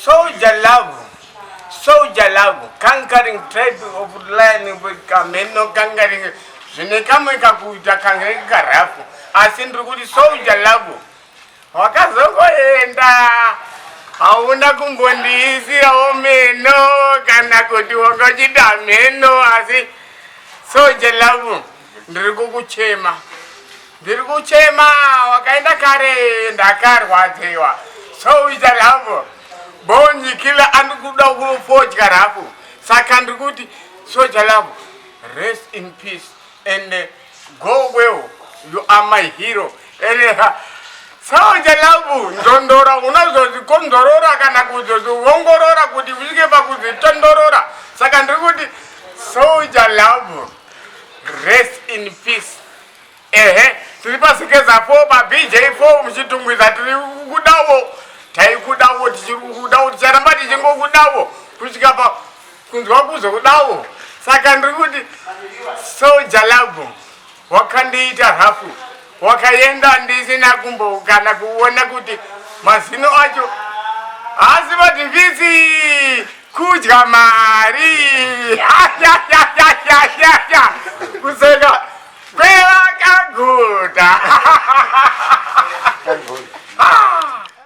Soul Jah Love, Soul Jah Love, conquering tribe of lion kamheno conquering zvine kamwe kakuita kange karafu asi ndiri kuti Soul Jah Love wakazongoenda hauna kumbondiisirawo meno kana kuti wanga uchida mheno asi Soul Jah Love ndiri kukuchema ndiri kuchema wakaenda kare ndakarwadziwa Soul Jah Love Bounty Killer andikuda kufodya rafu saka ndiri kuti Soul Jah Love rest in peace and go well you are my hero and Soul Jah Love ndondora unozodzikonzorora kana kuzodziongorora kuti usvike pakudzitondorora saka ndiri kuti Soul Jah Love rest in peace ehe tiri pasekeza 4 pabj 4 muchitungwiza tiri kudawo taikudawo tichiri kudawo ticharamba tichingokudawo kusvika pa kunzwa kuzokudawo saka ndiri kuti Soul Jah Love wakandiita rafu wakaenda ndisina kumbo kana kuona kuti mazino acho haasi madhivhisi kudya mari.